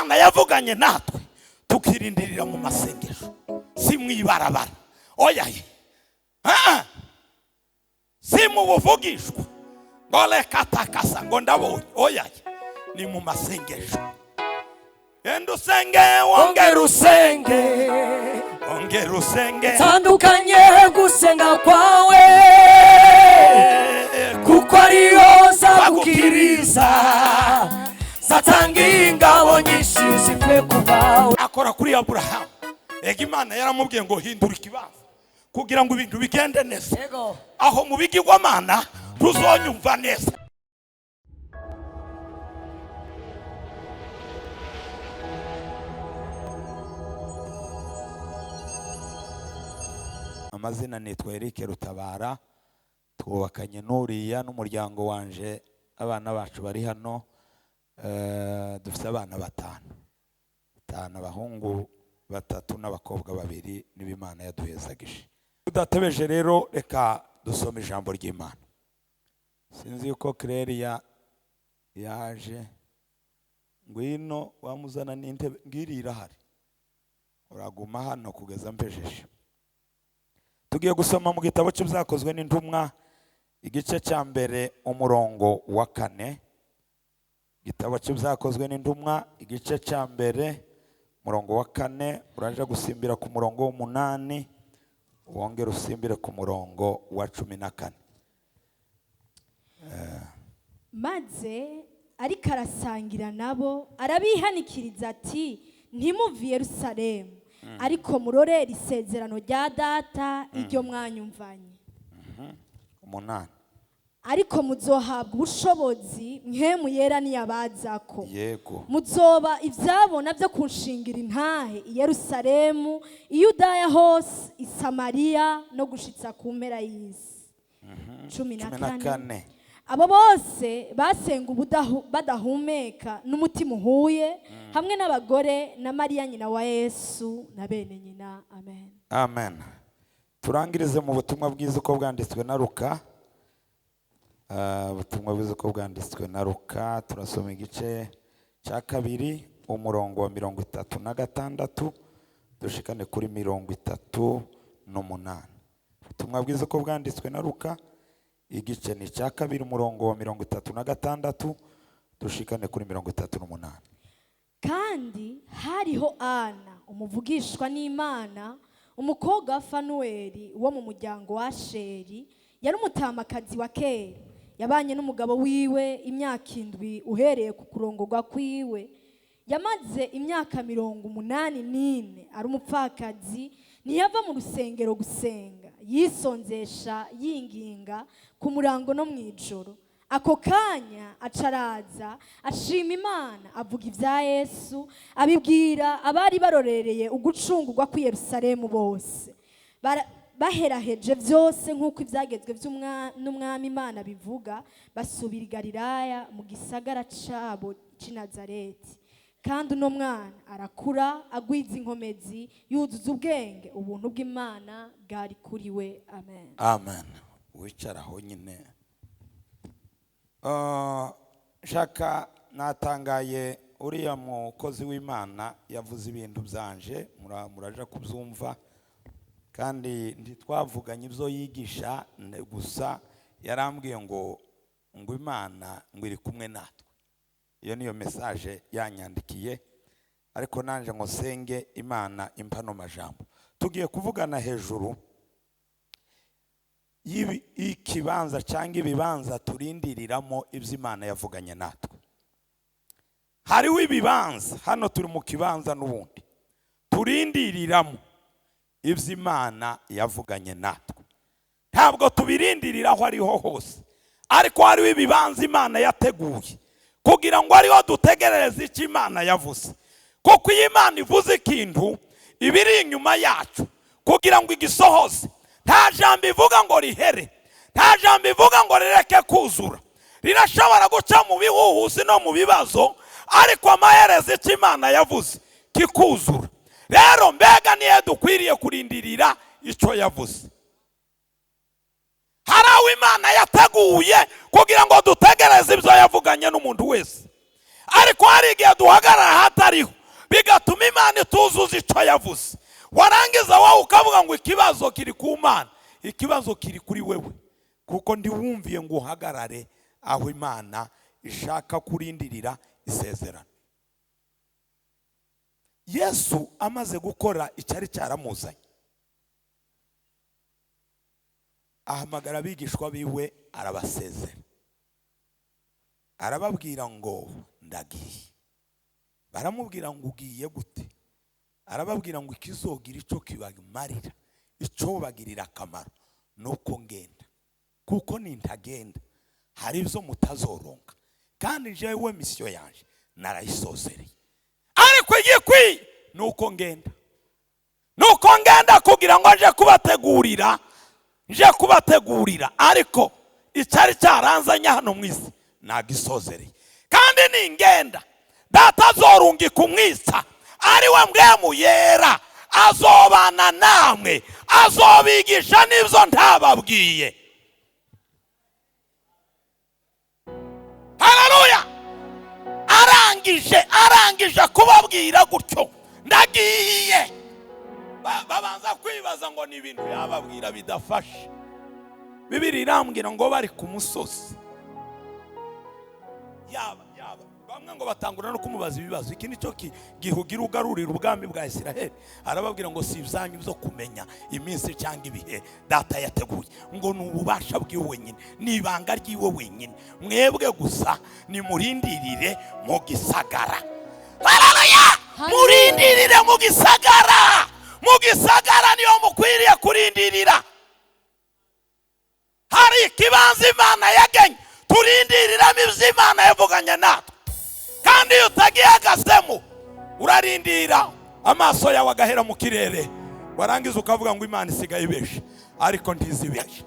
Imana yavuganye natwe tukirindirira mu masengesho, si mu ibarabara, oya ye, Ah, si mu buvugishwa ngo reka takasa ngo ndabonye, oya ye, ni mu masengesho. Enda usenge, wongera usenge, ongera usenge, Tandukanye gusenga kwawe, kuko ariyo nzagukiriza, zatanga ingabo nyinshi zipfe kuvawe. Akora kuri Aburahamu. Ega Imana yaramubwiye ngo hindura ikibanza kugira ngo ibintu bigende neza. Yego. Aho mu bigirwamana tuzonyumva neza. Amazina nitwa Eric Rutabara, twubakanye n'uriya n'umuryango wanje, abana bacu bari hano. Dufite abana batanu, batanu, abahungu batatu n'abakobwa babiri, niba Imana yaduhezagije. Tudatebeje rero, reka dusome ijambo ry'Imana. Sinzi yuko Claire yaje. Ngwino wamuzana n'intebe, ngiri irahari, uraguma hano kugeza mpejeje. Tugiye gusoma mu gitabo cy'Ibyakozwe n'Intumwa, igice cya mbere, umurongo wa 4. Igitabo cy'Ibyakozwe n'Intumwa, igice cya mbere, umurongo wa 4, uraje gusimbira ku murongo w'8, wongere usimbire ku murongo wa 14. Maze ariko arasangira nabo, arabihanikiriza ati: "Ntimuve i Yerusalemu, ariko murorere isezerano rya Data iryo mwanyumvanye." 8. Ariko muzohabwa ubushobozi Mpwemu Yera niyabazako. Yego. Muzoba ibyabona byo kunshingira intahe i Yerusalemu, i Yudaya hose, i Samariya, no gushitsa ku mpera y'isi. Cumi na 14. kane. Abo bose basenga badahumeka n'umutima uhuye, hamwe n'abagore na Mariya nyina wa Yesu na bene nyina. Amen. Amen. Turangirize mu butumwa bwiza uko bwanditswe na Luka. Ubutumwa bwiza uko bwanditswe na Luka, turasoma igice cya 2, umurongo wa 36 dushikane kuri 38. Ubutumwa bwiza uko bwanditswe na Luka, igice ni cya 2, umurongo wa 36 dushikane kuri 38. Kandi hariho Ana umuvugishwa n'Imana, umukobwa wa Fanuweli wo mu muryango wa Sheri, yari umutamakazi wa kera, yabanye n'umugabo wiwe imyaka 7 uhereye ku kurongorwa kwiwe. Yamaze imyaka 84 ari umupfakazi, ntiyava mu rusengero gusenga, yisonzesha yinginga ku murango no mu ijoro. Ako kanya acaraza, ashima Imana, avuga ibya Yesu, abibwira abari barorereye ugucungurwa kw'i Yerusalemu bose. Baheraheje byose nk'uko ibyagezwe n'Umwami Imana bivuga, basubira i Galilaya mu gisagara cabo c'i Nazareti. Kandi uno mwana arakura, agwiza inkomezi, yuzuza ubwenge, ubuntu bw'Imana bwari kuri we. Amen. Amen. Wicara aho nyine. Shaka natangaye, uriya mukozi w'Imana yavuze ibintu byanje, muraja kubyumva, kandi ntitwavuganye ibyo yigisha gusa yarambwiye ngo Imana ngo iri kumwe natwe. Iyo niyo message yanyandikiye, ariko nanje ngo senge Imana impano majambo. Tugiye kuvugana hejuru ikibanza cyangwa ibibanza turindiriramo ibyo Imana yavuganye natwe. Hariho ibibanza, hano turi mu kibanza n'ubundi turindiriramo ibyo Imana yavuganye natwe. Ntabwo tubirindirira aho ariho hose, ariko hariho ibibanza Imana yateguye kugira ngo ariho dutegerereze icyo Imana yavuze. Kuko iyo Imana ivuze ikintu, ibiri inyuma yacu kugira ngo igisohoze. Nta jambo ivuga ngo rihere, nta jambo ivuga ngo rireke kuzura. Rirashobora guca mu bihuhusi no mu bibazo, ariko amaherezo icyo Imana yavuze kikuzura. Rero mbega niyo dukwiriye kurindirira icyo yavuze. Hari aho Imana yateguye kugira ngo dutegereze ibyo yavuganye n'umuntu wese. Ariko hari igihe duhagarara ahatariho, bigatuma Imana ituzuza icyo yavuze. Warangiza wowe ukavuga ngo ikibazo kiri ku Mana, ikibazo kiri kuri wewe, kuko ndiwumviye ngo uhagarare aho Imana ishaka kurindirira isezerano. Yesu amaze gukora icyari cyaramuzanye, ahamagara abigishwa biwe, arabasezera, arababwira ngo ndagiye. Baramubwira ngo ugiye gute? Arababwira ngo ikizogira icyo kibamarira, icyo bagirira akamaro, nuko ngenda, kuko nintagenda hari ibyo mutazoronka, kandi jewe misiyo yanje narayisozereye. Ariko igikwiye nuko ngenda, nuko ngenda kugira ngo nje kubategurira, nje kubategurira. Ariko icyari cyaranzanye hano mu isi nagisozereye, kandi ningenda Data azorungika umwitsa, ari we Mpwemu Yera, azobana namwe, azobigisha n'ibyo ntababwiye. Haleluya! Arangije kubabwira gutyo, ndagiye. Babanza kwibaza ngo ni ibintu yababwira bidafashe. Bibiri irambwira ngo bari ku musozi, yaba bamwe ngo batangura no kumubaza ibibazo. Iki nicyo gihugira ugarurira ubwami bwa Isiraheli. Arababwira ngo si ibyanyu byo kumenya iminsi cyangwa ibihe Data yateguye, ngo ni ububasha bwiwe wenyine, ni ibanga ryiwe wenyine, mwebwe gusa nimurindirire mu gisagara. Haleluya! Murindirire mu gisagara, mu gisagara niyo mukwiriye kurindirira. Hari ikibanza Imana yagenye turindiriramo ibyo Imana yavuganye natwe, kandi iyo utagihagazemo urarindira amaso yawe agahera mu kirere, warangiza ukavuga ngo Imana isigaye ibesha, ariko ntizibesha.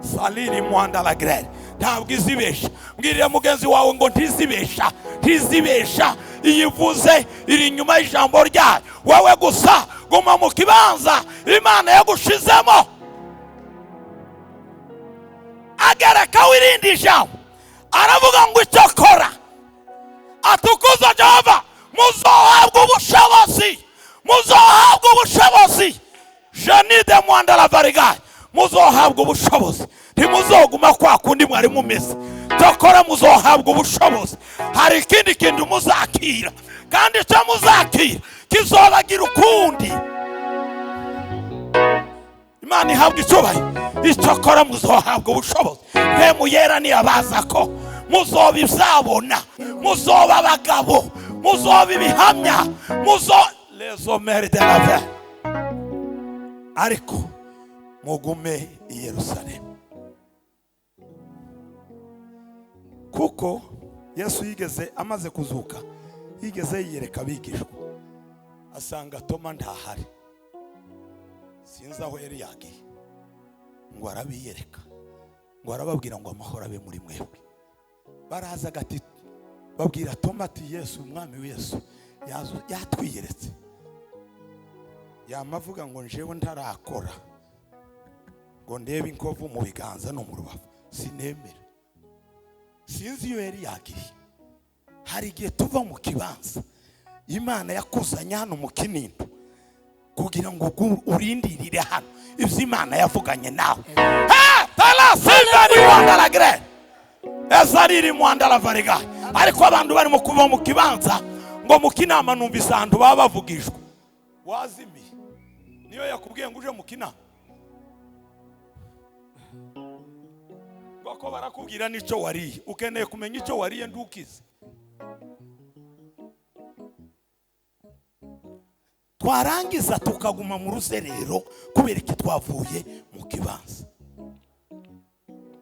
Saliri mwanda la grere, ntabwo izibesha. Mbwirira mugenzi wawe ngo ntizibesha, ntizibesha. Iyivuze iri inyuma y'ijambo ryayo. Wowe gusa guma mu kibanza Imana yagushizemo. Agereka wirindi ijambo, aravuga ngo icyo kora, atukuza Jehova, muzohabwa ubushobozi, muzohabwa ubushobozi. Jenide mwanda la varigaye, muzohabwa ubushobozi, ntimuzoguma kwa kundi mwari mumeze. Cyokora muzohabwa ubushobozi. Hari ikindi kintu muzakira, kandi icyo muzakira kizobagira ukundi. Imana ihabwa icyubahiro. Icyokora muzohabwa ubushobozi. Mpwemu Yera niyabaza ko muzoba ibyabona, muzoba abagabo, muzoba ibihamya, muzo les hommes de la vie. Ariko mugume i Yerusalemu, kuko Yesu yigeze amaze kuzuka, yigeze yiyereka abigishwa, asanga Toma ntahari, sinzi aho yari yagiye, ngo arabiyereka, ngo arababwira ngo amahoro abe muri mwebwe. Baraza gati babwira Toma ati Yesu, umwami Yesu yatwiyeretse. Yamavuga ngo njewe ntarakora ngo ndebe inkovu mu biganza no mu rubavu, sinemera. Sinzi iyo yari yagiye. Hari igihe tuva mu kibanza Imana yakuzanye hano mu Kinindo kugira ngo urindirire hano ibyo Imana yavuganye nawe. Ariko abantu barimo kuva mu kibanza ngo mu kinama numvise ahantu baba bavugishwa. Wazimiye niyo yakubwiye ngo uje mu kinama, bako barakubwira n'icyo wariye. Ukeneye kumenya icyo wariye ndukize. Twarangiza tukaguma mu ruzerero kubera iki twavuye mu kibanza.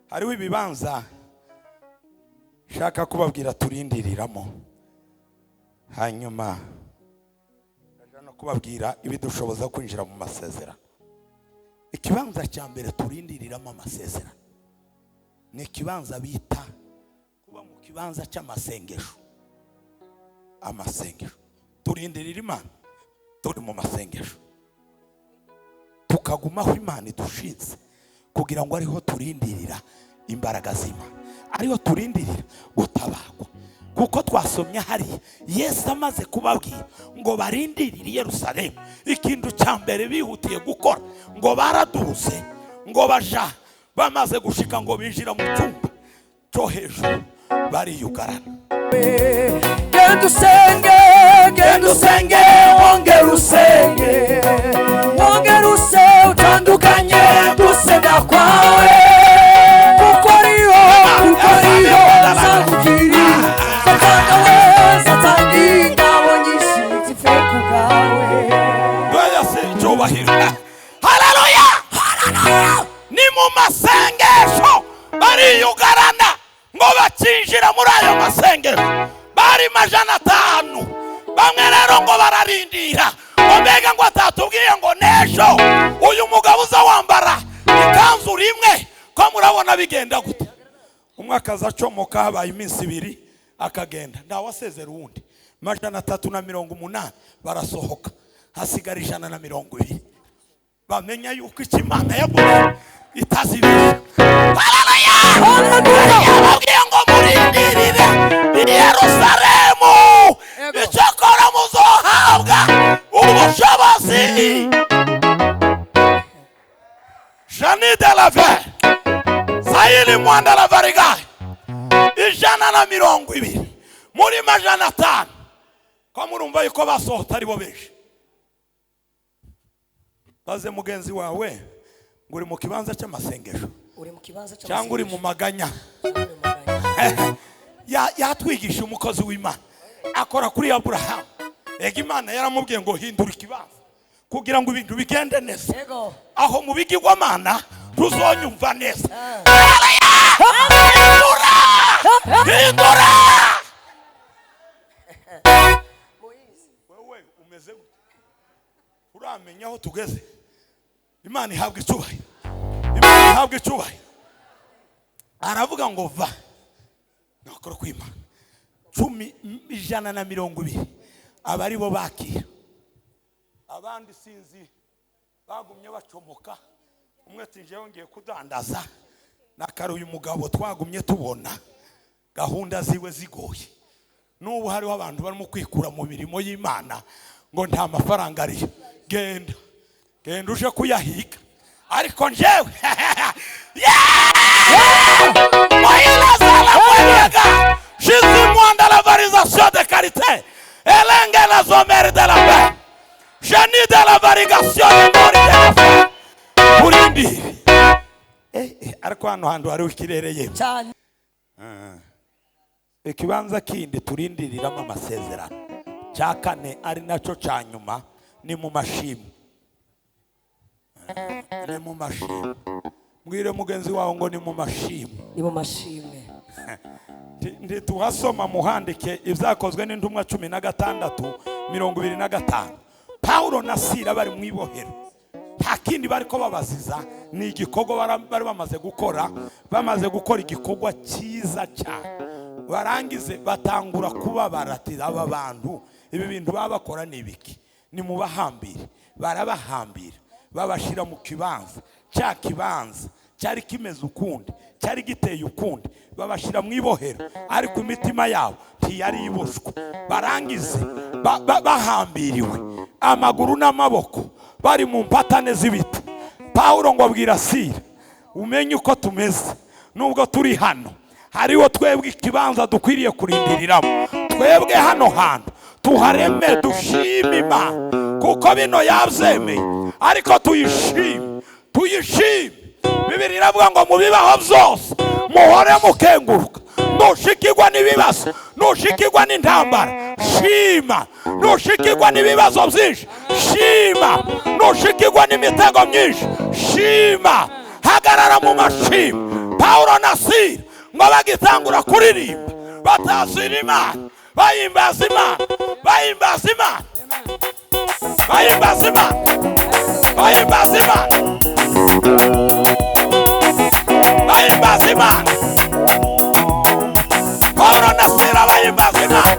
Hariho ibibanza shaka kubabwira turindiriramo, hanyuma no kubabwira ibidushoboza kwinjira mu masezerano. Ikibanza cya mbere turindiriramo amasezerano ni ikibanza bita kuba mu kibanza cy'amasengesho. Amasengesho turindirira Imana turi mu masengesho, tukagumaho Imana idushinze kugira ngo ariho turindirira imbaraga z'Imana, ariho turindirira gutabagwa. Kuko twasomye hari Yesu amaze kubabwira ngo barindirire i Yerusalemu, ikintu cya mbere bihutiye gukora ngo baraduze, ngo baja bamaze gushika ngo binjira mu cyumba cyo hejuru bariyugarana. Genda usenge, genda usenge, wongera usenge, wongera use utandukanye gusenga kwawe, kuko ariyo, kuko ariyo nzagukiriza. Satani we, Satani ingabo nyinshi zipfe ku bwawe. Yesu icyubahiro. Haleluya! Haleluya! Ni mu masengesho bariyugarana ngo bakinjira muri ayo masengesho bari 500. Bamwe rero ngo bararindira ngo mbega ngo atatubwiye ngo n'ejo uyu mugabo uza wambara ikanzu rimwe, ko murabona bigenda gute? Umwe akaza acomoka, habaye iminsi ibiri akagenda, ntawasezera uwundi. 380 barasohoka, hasigara 120. Bamenya yuko icyo Imana yavuze itazibesha. Haleluya! Yababwiye ngo murindirire i Yerusalemu, icyakora muzohabwa ubushobozi. Jani de la Ver, Sayili Mwanda la Varigai, 120 muri 500. Ko murumva yuko basohotse aribo benshi. Baze mugenzi wawe ngo uri mu kibanza cy'amasengesho Uri mu kibanza cyangwa uri mu maganya. Yatwigisha umukozi w'Imana akora kuri Aburahamu. Ega Imana yaramubwiye ngo hindura ikibanza kugira ngo ibintu bigende neza. Yego. Aho mu bigirwamana tuzonyumva neza. Hindura! Hindura! Wewe umeze gute? Uramenya aho tugeze? Imana ihabwa icyubahiro. Imana ihabwa icyubahiro. Aravuga ngo va nakora kw'Imana. 120 abari bo bakira, abandi sinzi bagumye bacomoka. Umwe ati njyewe ngiye kudandaza, nakari uyu mugabo twagumye tubona gahunda ziwe zigoye. N'ubu hariho abantu barimo kwikura mu mirimo y'Imana ngo nta mafaranga ariyo. Genda genda uje kuyahiga, ariko njyewe Jésus moi dans la varisation de qualité, elenge la zomere de la paix, génie de la varigation de mori de la paix. Burindi ariko hano hantu hariho ikirere yewe cyane. Ikibanza kindi turindiriramo amasezerano cya kane ari nacyo cya nyuma ni mu mashimwe. Ni mu mashimwe. Mbwire mugenzi wawe ngo ni mu mashimwe. Ni mu mashimwe. Ntituhasoma muhandike ibyakozwe n'intumwa 16:25. Paulo na Sila bari mu ibohero, nta kindi bari ko babaziza, ni igikorwa bari bamaze gukora. Bamaze gukora igikorwa cyiza cyane, barangize batangura kubabara ati aba bantu ibi bintu baba bakora ni ibiki? Nimubahambire. Barabahambira, babashira mu kibanza. Cya kibanza cyari kimeze ukundi, cyari giteye ukundi, babashira mu ibohero, ariko imitima yabo ntiyari iboshwe. Barangize bahambiriwe amaguru n'amaboko, bari mu mpatane z'ibiti. Paulo ngo abwira Sila, umenye uko tumeze nubwo turi hano, hariho twebwe ikibanza dukwiriye kurindiriramo. Twebwe hano hantu tuhareme, dushime Imana kuko bino yabyemeye, ariko tuyishime, tuyishime. Bibiri iravuga ngo mu bibaho byose muhore mukenguruka. Nushikirwa n'ibibazo, nushikirwa n'intambara, shima. Nushikirwa n'ibibazo byinshi, shima. Nushikirwa n'imitego myinshi, shima. Hagarara mu mashimwe. Paulo na Sila ngo bagitangura kuririmba, batazira Imana, bahimbaza Imana, bahimbaza Imana, bahimbaza Imana, bahimbaza Imana, bahimbaza Imana. Paulo na Sila bahimbaza Imana.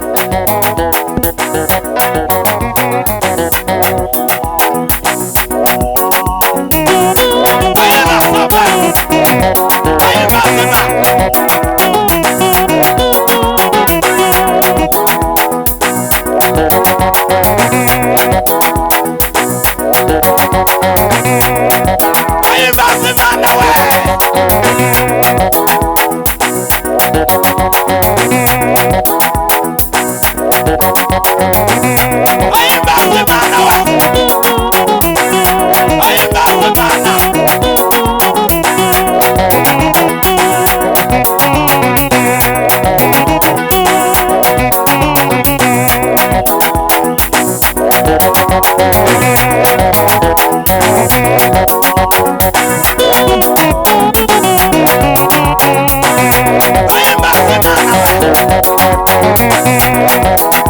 Bahimbaza Imana. Yesu.